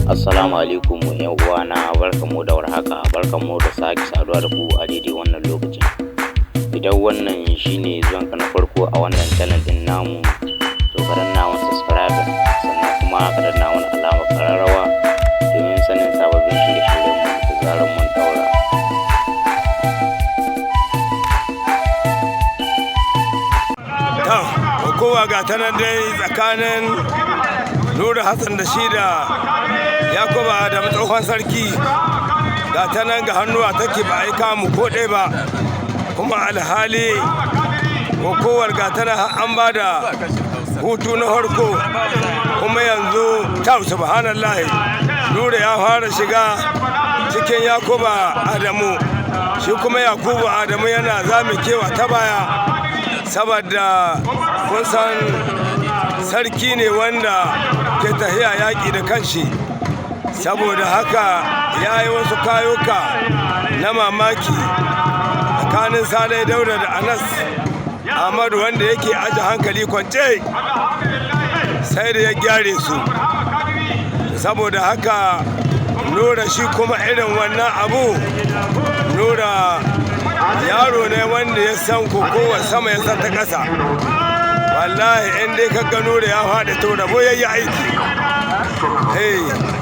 Assalamu alaikum ‘yan uwana, barkanmu da warhaka, barkanmu da sake saduwa da ku a daidai wannan lokacin. Idan wannan shine zuwanka na farko a wannan channel ɗin namu, to ka danna mana subscribe, sannan kuma ka danna mana alamar ƙararrawa domin sanin sababbin shirye-shiryenmu da zarar mun ɗaura. Ta kowa ga ta nan dai tsakanin Nura Hassan da shi da Yakuba da tsohon sarki. Ga ta nan ga hannuwa take, ba a yi kamu ko ɗaya ba, kuma alhali kokowar ga ta nan an ba da hutu na farko. Kuma yanzu ta subhanallah, Nura ya fara shiga cikin Yakuba Adamu, shi kuma Yakubu Adamu yana zamekewa ta baya, saboda kun san sarki ne wanda ke tahiya yaƙi da kanshi. Saboda haka ya yi wasu kayuka na mamaki tsakanin Salai Dauda da Anas Ahmadu, wanda yake aje hankali kwance sai da ya gyare su. Saboda haka Nura shi kuma irin wannan abu, Nura yaro ne wanda ya san kokowa sama, ya san ta ƙasa. Wallahi in dai ka ga Nura ya faɗi, to rabo ya yi aiki. Hey.